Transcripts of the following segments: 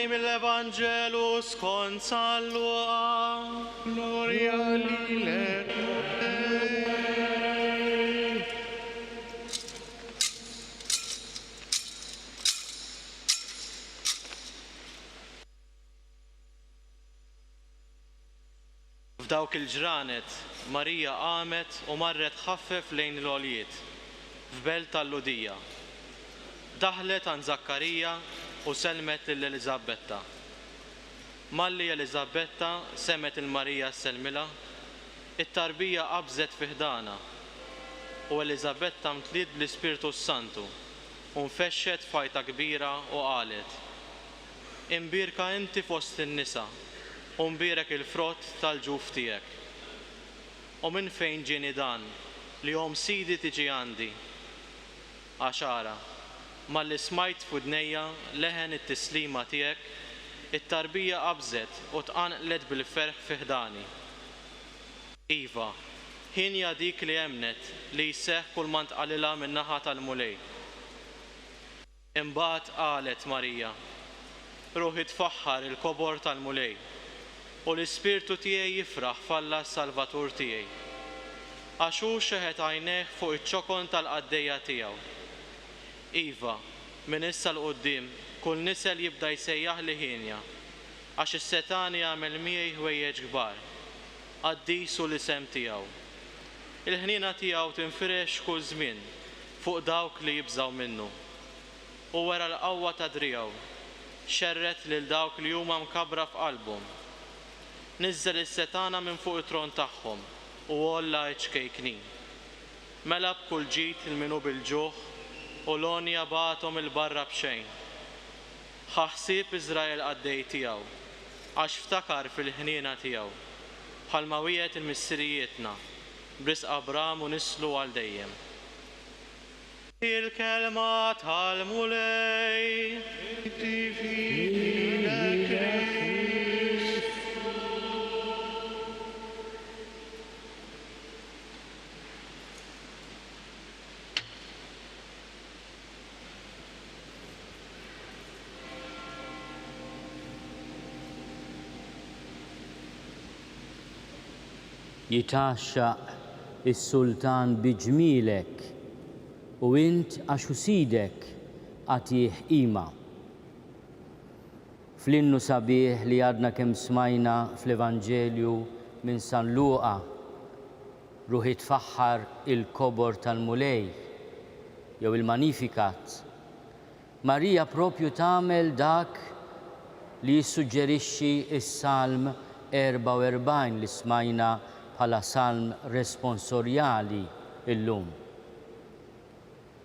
Qari mill-Evanġelu skont San Luqa. Glorja lilek, Mulej. F'dawk il-ġranet, Marija qamet u marret tħaffef lejn l-għoljiet, f'belt tal-Lhudija. Daħlet għand Żakkarija u sellmet lil Eliżabetta. Malli Eliżabetta semgħet 'il Marija ssellmilha, it-tarbija qabżet fi ħdanha. U Eliżabetta mtliet bl-Ispirtu s-Santu u nfexxet f'għajta kbira u qalet, Imbierka inti fost in-nisa, u mbierek il-frott tal-ġuf tiegħek. U minn fejn ġieni dan, li omm Sidi tiġi għandi? Għax ara, malli smajt f'widnejja leħen it-tislima tiegħek, it-tarbija qabżet u tqanqlet bil-ferħ fi ħdani. Iva, hienja dik li emmnet li jseħħ kulma ntqalilha min-naħa tal-Mulej. Imbagħad qalet Marija, Ruħi tfaħħar il-kobor tal-Mulej, u l-ispirtu tiegħi jifraħ f'Alla s-Salvatur tiegħi. Għax hu xeħet għajnejh fuq iċ-ċokon tal-qaddejja tiegħu. Iva, minn issa 'l quddiem kull nisel jibda jsejjaħli hienja, għax is-Setgħani għamel miegħi ħwejjeġ kbar. Qaddis hu l-isem tiegħu. Il-ħniena tiegħu tinfirex kull żmien fuq dawk li jibżgħu minnu. Hu wera l-qawwa ta' driegħu, xerred lil dawk li huma mkabbra f'qalbhom. Niżżel is-setgħana minn fuq it-tron tagħhom u għolla ċ-ċkejknin. Mela b'kull ġid 'il min hu bil-ġuħ u l-għonja bagħathom 'il barra b'xejn. Ħa ħsieb Iżrael qaddej tiegħu, għax ftakar fil-ħniena tiegħu, bħalma wiegħed 'il missirijietna, b'risq Abram u nislu għal dejjem. Il-kelma tal-Mulej. Tifhilek Kristu. Jitgħaxxaq is-sultan bi ġmielek, u int għax hu sidek agħtih qima. Fl-innu sabiħ li għadna kemm smajna fl-Evanġelju minn San Luqa, Ruħi tfaħħar il-kobor tal-Mulej, jew il-Magnificat, Marija proprju tagħmel dak li jissuġġerixxi s-Salm 44 li smajna bħala salm responsorjali llum.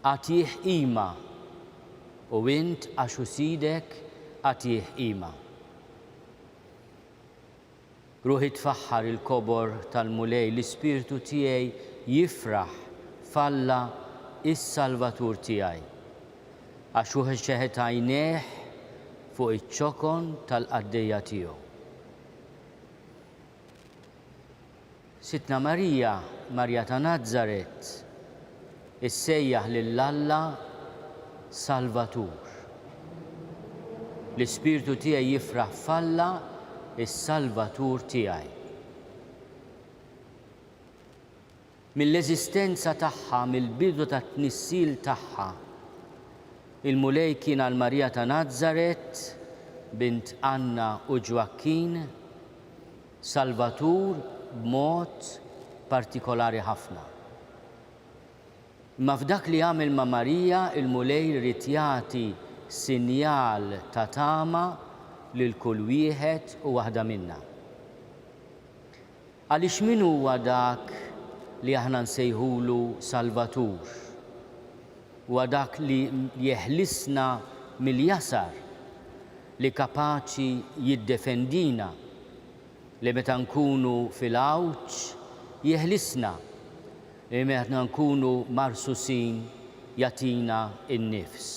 Agħtih qima, u int għax hu Sidek agħtih qima. Ruħi tfaħħar il-kobor tal-Mulej, l-ispirtu tiegħi jifraħ f'Alla is-Salvatur tiegħi. Għax hu xeħet għajnejh fuq iċ-ċokon tal-qaddejja tiegħu. Sidtna Marija, Marija ta' Nazaret, issejjaħ lil Alla Salvatur. L-ispirtu tiegħi jifraħ f'Alla s-Salvatur tiegħi. Mill-eżistenza tagħha, mill-bidu tat-tnissil tagħha, il-Mulej kien għal Marija ta' Nazaret, bint Anna u Ġwakkin, Salvatur b'mod partikolari ħafna. Imma f'dak li għamel ma' Marija il-Mulej ried jagħti sinjal ta' tama lil kull wieħed u waħda minna. Għaliex min huwa dak li aħna nsejħulu Salvatur? Huwa dak li jeħlisna mill-jasar, li kapaċi jiddefendina, li meta nkunu fil-għawġ jeħlisna, li meta nkunu marsusin jagħtina n-nifs.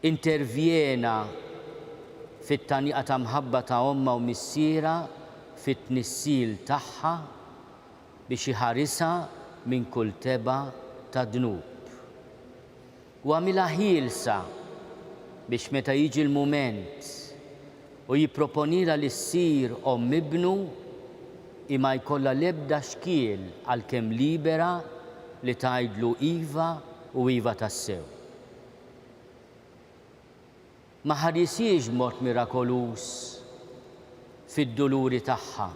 Intervjena fit-tgħanniqa ta' mħabba ta' ommha u missierha fit-tnissil tagħha biex iħarisha minn kull tebgħa ta' dnub. U għamilha ħielsa. biex meta jiġi l-mument u jipproponilha li ssir omm ibnu, hi ma jkollha l-ebda xkiel għalkemm libera li tgħidlu iva u iva tassew. Ma ħarishiex b'mod mirakoluż fid-duluri tagħha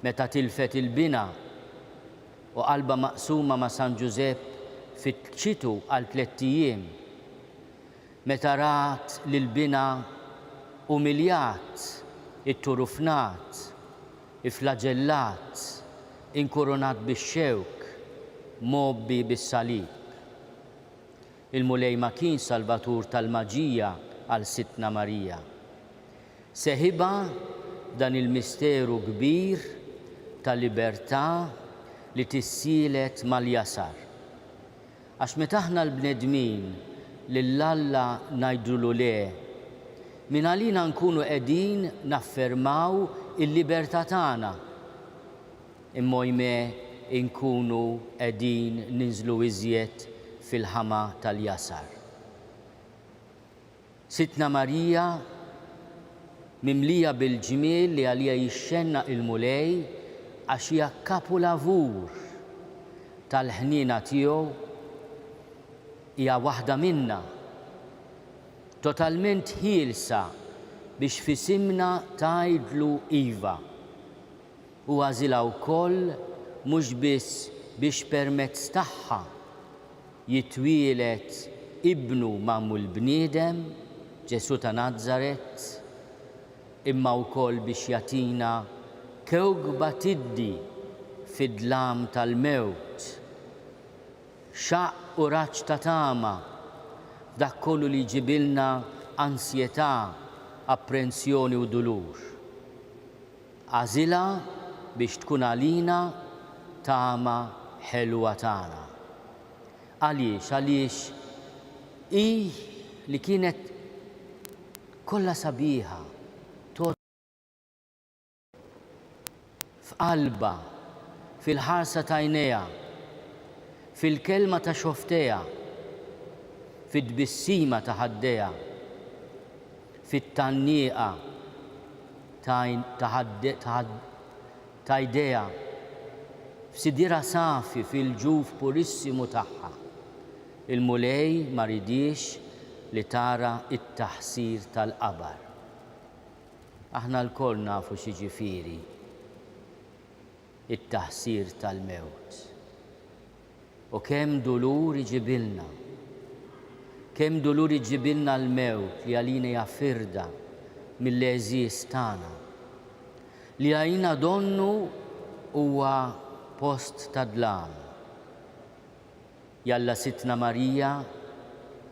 meta tilfet 'il binha u qalbha maqsuma ma' San Ġużepp fittxitu għal tlett ijiem, meta rat lil binha umiljat, itturufnat, ifflaġellat, inkurunat bix-xewk, mgħobbi bis-salib. Il-Mulej ma kienx salvatur tal-maġija għal Sidtna Marija. Seħibha f'dan il-misteru kbir ta' libertà li tissielet mal-jasar. Għax meta aħna l-bnedmin lil Alla ngħidulu le, mingħalina nkunu qegħdin naffermaw il-libertà tagħna. Imma ohimè inkunu qegħdin ninżlu iżjed fil-ħama tal-jasar. Sidtna Marija, mimlija bil-ġmiel li għaliha jixxennaq il-Mulej għax hija kapulavur tal-ħniena tiegħu, hija waħda minna, totalment ħielsa biex f'isimna tgħidlu iva. Hu għażilha wkoll mhux biss biex permezz tagħha jitwieled Ibnu magħmul bniedem, Ġesù ta' Nazaret, imma wkoll biex jagħtina kewkba tiddi fid-dlam tal-mewt, xaqq u raġġ ta' tama f'dak kollu li jġibilna ansjetà, apprensjoni u dulur. Għażilha biex tkun għalina tama ħelwa tagħna. Għaliex? Għaliex hi li kienet kollha sabiħa, f'qalbha, fil-ħarsa t'għajnejha, fil-kelma ta' xofftejha, fit-tbissima ta' ħaddejha, fit-tgħanniqa ta' jdejha, f'sidirha safi fil-ġuf purissimu tagħha. Il-Mulej ma ridhiex li tara t-taħsir tal-qabar. Aħna lkoll nafu x'jiġifieri t-taħsir tal-mewt. U kemm dulur iġibilna! Kemm dulur iġibilna l-mewt li għalina hija firda mill-għeżież tagħna, li għalina donnu huwa post ta' dlam. Jalla Sidtna Marija,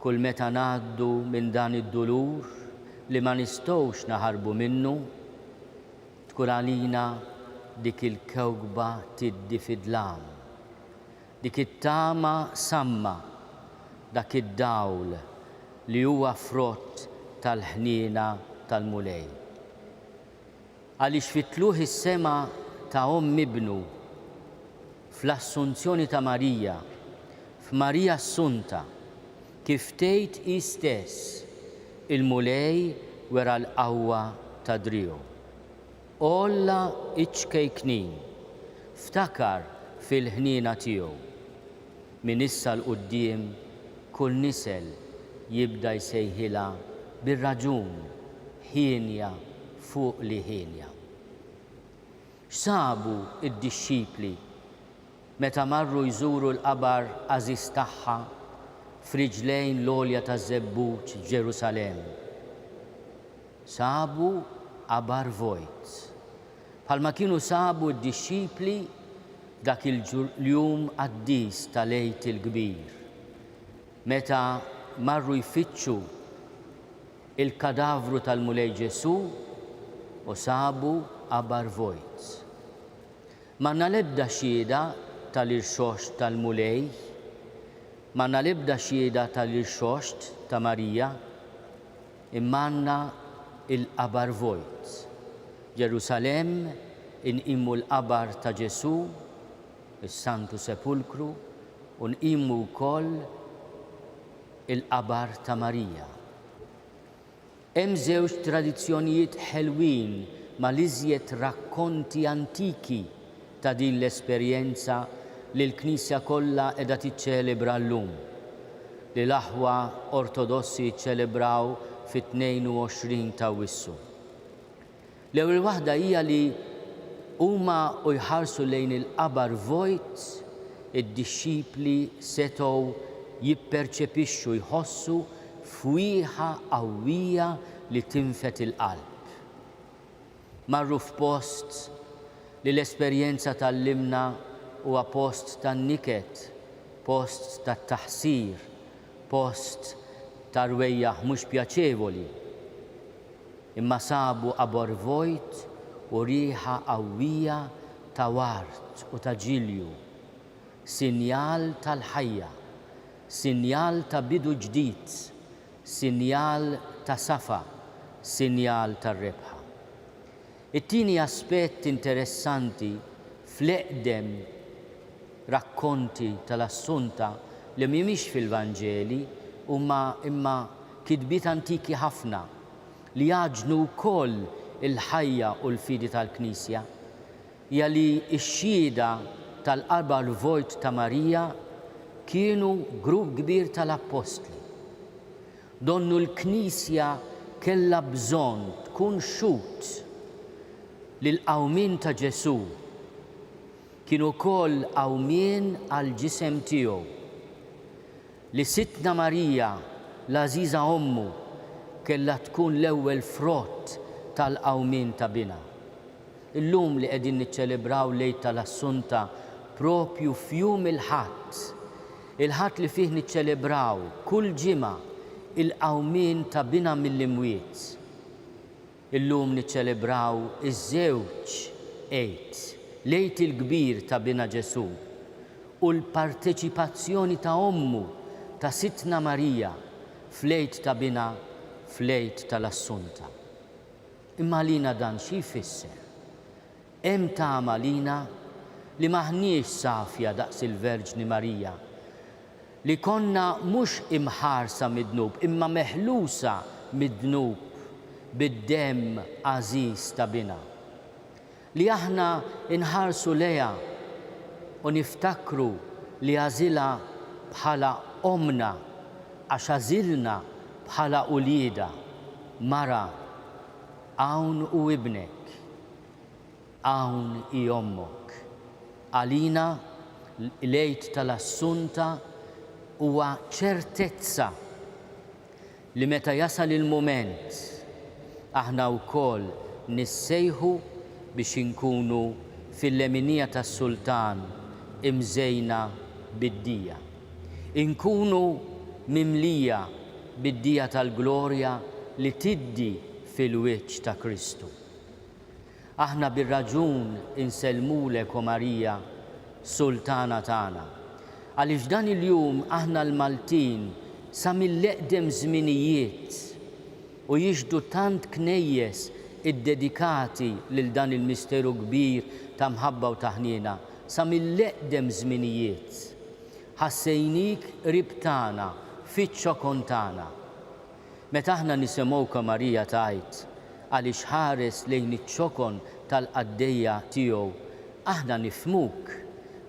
kull meta ngħaddu minn dan id-dulur li ma nistgħux naħarbu minnu, tkun għalina dik il-kewkba tiddi fid-dlam, dik it-tama samma, dak id-dawl li huwa frott tal-ħniena tal-Mulej. Għaliex fit-tlugħ is-sema ta' Omm Ibnu, fl-Assunzjoni ta' Marija, f'Marija Assunta, kif tgħid hi stess, il-Mulej wera l-qawwa ta' driegħu. Għolla ċ-ċkejknin, ftakar fil-ħniena tiegħu. Minn issa 'l quddiem kull nisel jibda jsejħilha bir-raġun hienja fuq li hienja. X'sabu d-dixxipli meta marru jżuru l-qabar għażiż tagħha f'riġlejn l-Għolja taż-Żebbuġ f'Ġerusalemm? Sabu qabar vojt, bħalma kienu sabu d-dixxipli f'dak il-jum qaddis tal-Għid il-Kbir, meta marru jfittxu l-kadavru tal-Mulej Ġesù u sabu qabar vojt. M'għandna l-ebda xhieda tal-irxoxt tal-Mulej, m'għandna l-ebda xhieda tal-irxoxt ta' Marija, Imma għandna l-qabar vojt. Ġerusalemm inqimu l-qabar ta' Ġesù, is-Santu Sepulkru, u nqimu wkoll il-qabar ta' Marija. Hemm żewġ tradizzjonijiet ħelwin mal-iżjed rakkonti antiki ta' din l-esperjenza li l-Knisja kollha qiegħda tiċċelebra llum, li l-aħwa Ortodossi jiċċelebraw fit-22 t'Awwissu. L-ewwel waħda hija li huma u jħarsu lejn il-qabar vojt, id-dixxipli setgħu jipperċepixxu, jħossu fwieħa qawwija li tinfed il-qalb. Marru f'post li l-esperjenza tgħallimna huwa post tan-niket, post tat-taħsir, post ta' rwejjaħ mhux pjaċevoli. Imma sabu qabor vojt u riħa qawwija ta' ward u ta' ġilju, sinjal tal-ħajja, sinjal ta' bidu ġdid, sinjal ta' safa, sinjal tar-rebħa. It-tieni aspett interessanti fl-eqdem rakkonti tal-Assunta li mhumiex fil-Vanġeli huma imma kitbiet antiki ħafna li jgħaġġnu wkoll il-ħajja u l-fidi tal-Knisja hija li x-xhieda tal-qabar vojt ta' Marija kienu grupp kbir tal-appostli. Donnu l-Knisja kellha bżonn tkun xhud li l-qawmien ta' Ġesù kien ukoll qawmien għall-ġisem tiegħu, li Sidtna Marija, l-għażiża Ommu, kellha tkun l-ewwel frott tal-qawmien ta' Binha. Illum li qegħdin niċċelebraw l-Għid tal-Assunta propju f'jum il-Ħadd, il-Ħadd li fih niċċelebraw kull ġimgħa il-qawmien ta' Binha mill-imwiet. Illum niċċelebraw iż-żewġ Għid, l-Għid il-Kbir ta' Binha Ġesù u l-parteċipazzjoni ta' Ommu, ta' Sidtna Marija, fl-Għid ta' Binha, fl-Għid tal-Assunta. Imma għalina dan xi jfisser? Hemm tama għalina li m'aħniex safja daqs il-Verġni Marija, li konna mhux imħarsa mid-dnub imma meħlusa mid-dnub bid-demm għażiż ta' Binha. Li aħna nħarsu lejha u niftakru li għażilha bħala ommna għax għażilna bħala uliedha, Mara, hawn hu ibnek, hawn hi ommok. Għalina l-Għid tal-Assunta huwa ċertezza li meta jasal il-mument, aħna wkoll nissejħu biex inkunu fil-leminija tas-Sultan imżejna bid-dija. Inkunu mimlija bid-dija tal-glorja li tiddi fil-wiċċ ta' Kristu. Aħna bir-raġun insellmulek, o Marija, Sultana tagħna, għaliex dan il-jum aħna l-Maltin sa mill-eqdem żminijiet u jixhdu tant knejjes iddedikati lil dan il-misteru kbir ta' mħabba u ta' ħniena sa mill-eqdem żminijiet ħassejnik qrib tagħna fiċ-ċokon tagħna. Meta aħna nisimgħuk, o Marija, tgħid, Għaliex ħares lejn iċ-ċokon tal-qaddejja tiegħu, aħna nifhmuk,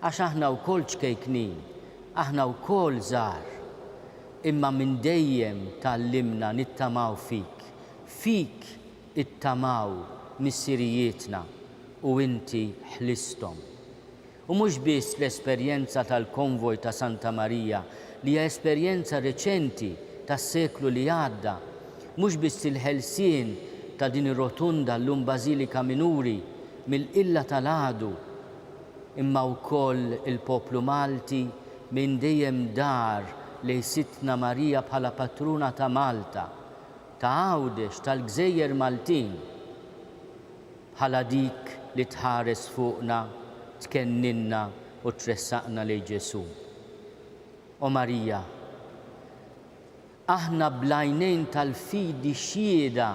għax aħna wkoll ċkejknin, aħna wkoll żgħar. Imma minn dejjem tgħallimna nittamaw fik, fik ittamaw missirijietna u inti ħlisthom. U mhux biss l-esperjenza tal-Konvoj ta' Santa Marija, li hija esperjenza reċenti tas-seklu li għadda, mhux biss il-ħelsien ta' din ir-rotunda llum Bażilika Minuri mill-qilla tal-għadu, imma wkoll il-poplu Malti minn dejjem dar lejn Sidtna Marija bħala patruna ta' Malta, ta' Għawdex, tal-gżejjer Maltin. Bħala dik li tħares fuqna, tkenninna u tressaqna lejn Ġesù. O Marija, aħna bl-għajnejn tal-fidi xhieda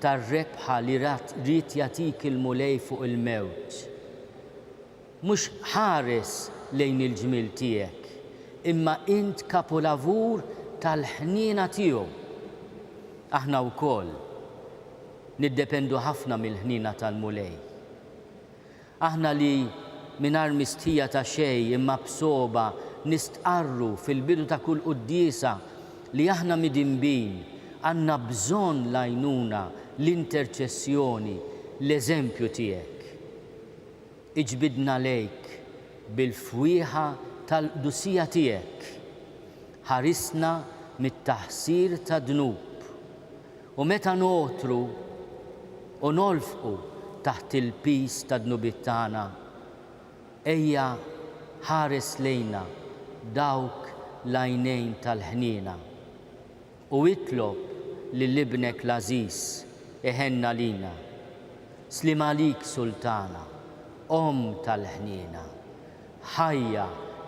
tar-rebħa li ried jagħtik il-Mulej fuq il-mewt. Mhux ħares lejn il-ġmiel tiegħek, imma int kapulavur tal-ħniena tiegħu. Aħna wkoll niddependu ħafna mill-ħniena tal-Mulej. Aħna li mingħajr mistħija ta' xejn imma b'sogħba nistqarru fil-bidu ta' kull quddiesa li aħna midinbin, għandna bżonn l-għajnuna, l-interċessjoni, l-eżempju tiegħek. Iġbidna lejk bil-fwieħa tal-qdusija tiegħek. Ħarisna mit-taħsir tad-dnub. U meta nogħtru u nolfqu taħt il-piż tad-dnubiet tagħna, ejja ħares lejna b'dawk l-għajnejn tal-ħniena u itlob lil Ibnek l-għażiż iħenn għalina. Sliem għalik Sultana, Omm tal-ħniena. Ħajja,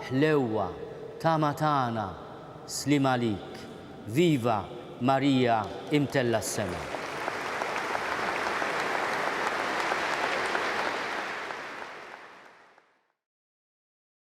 ħlewwa, tama tagħna, sliem għalik. Viva Marija imtellgħa s-sema.